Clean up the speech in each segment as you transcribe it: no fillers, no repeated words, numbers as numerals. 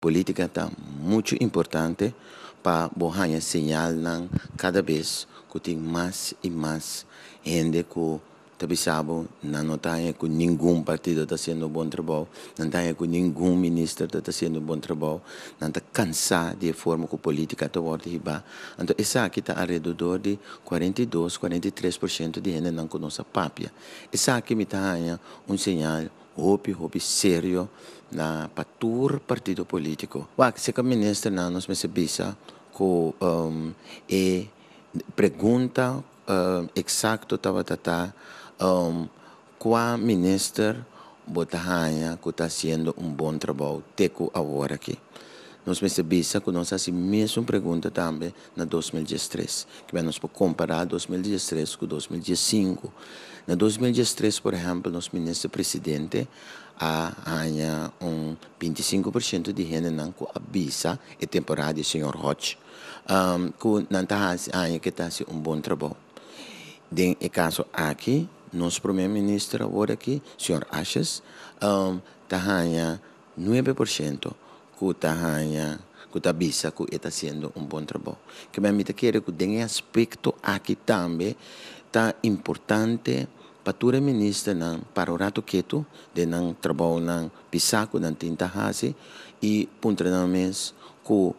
Polítika ta muchu importante pa bo haña señalnan kada bes ku tin mas i mas hende ku ta bisa bo nan no ta haña ku ningun partido ta hasiendo bon trabou, nan ta haña ku ningun minister ta hasiendo bon trabou, nan ta kansá di e forma ku polítika ta wòrdu hibá. Anto esaki ta alrededor di 42, 43% di hendenan ku nos a papia. Esaki mi ta haña un señal hopi hopi serio na pa tur partido polítiko. Wak, serka ministernan nos mester bisa ku e pregunta eksakto tabata ta kua minister bo ta haña ku ta hasiendo un bon trabou te ku awor aki. Nos mester bisa ku nos a hasi mesun pregunta tambe na 2013. Ke nos por kompará 2013 ku 2015. Na 2013, por ehèmpel, nos minister presidente a haña un 25% di hendenan ku a bisa e temporada di señor Hodge ku nan ta haña ku ta hasi un bon trabou. Den e kaso aki, nos promé minister awor aki, señor Asjes, ta haña 9% ku ta haña ku ta bisa ku e ta hasiendo un bon trabou. Ke mi ta kere ku den e aspekto aki tambe ta importante pa tur e ministernan para un ratu ketu den nan trabounan pisá ku nan tin ta hasi i puntra nan mes ku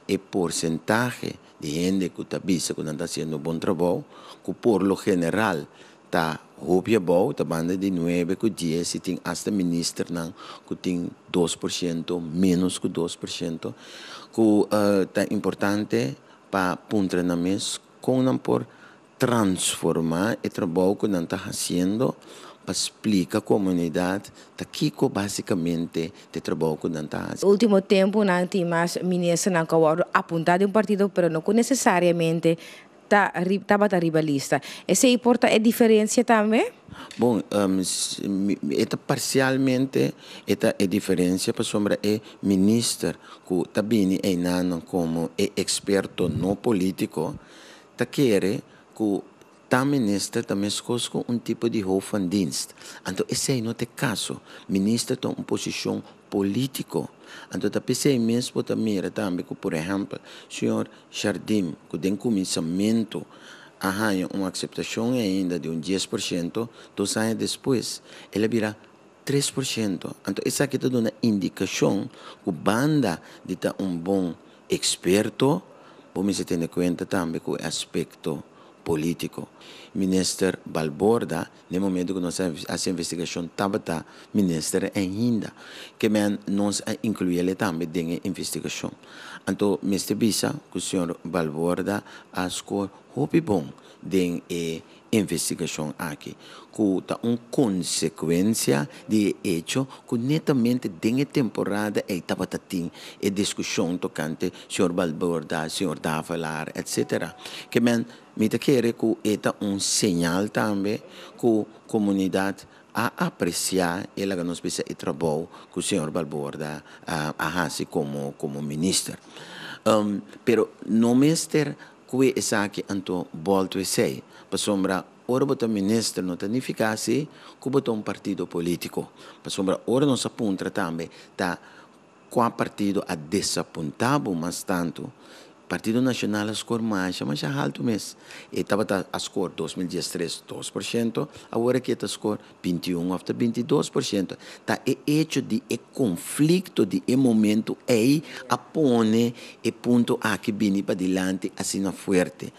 e porsentahe di hende ku ta bisa ku nan ta hasiendo un bon trabou, ku por lo general ta hopi abou, ta banda di 9 ku 10 i tin asta ministernan ku tin 2%, ménos ku 2%, ku ta importante pa puntra nan mes kon nan por transformá e trabou ku nan ta hasiendo pa splika komunidat ta kiko básikamente e trabou ku nan ta hasi. Último tempunan tin mas ministernan ku a apuntá di un partido, pero no nesesariamente tabata riba lista. Esei por ta e diferensia tambe? Bon, e parsialmente e diferensia pasobra e minister ku ta bini einan komo e eksperto no polítiko ta kere ku ta minister ta meskos ku un tipo di hoofd van dienst. Anto esei no ta e kaso. Minister ta un posishon polítiko. Anto ta p'esei mes bo ta mira tambe ku, por ehèmpel, señor Jardim, ku den kuminsamentu a haña un aseptashon ainda di un 10%, 2 aña despues, el a bira 3%. Anto esaki ta duna indikashon ku banda di ta un bon eksperto, bo mester tene kuenta tambe ku e aspekto polítiko. Minister Balborda, na momento ku nos a hasi investigashon, tabata minister ainda, ke men nos a inkluí tambe den e investigashon. Anto, mester bisa ku señor Balborda a score hopi bon den e investigashon aki, ku ta un konsekuensia di echo ku netamente den e temporada ei tabata tin e diskushon tokante señor Balborda, señor Davelaar, etc. Ke men mi ta kere ku e ta un señal tambe ku komunidat a apresiá e, laga nos bisa, e trabou ku señor Balborda a hasi komo minister. Pero no mester ku esaki anto bolto esei. Pasobra ora bo ta minister no ta nifiká si ku bo ta un partido polítiko. Pasobra ora nos a puntra tambe ta kua partido a desapuntá bo mas tantu, Partido Nashonal a score mas, mas altu mes. E tabata a score 2013 2%, awor aki e ta score 21 òf 22%. Ta e echo di e konflikto di e momento ei a pone e punto aki bini padilanti asina fuerte.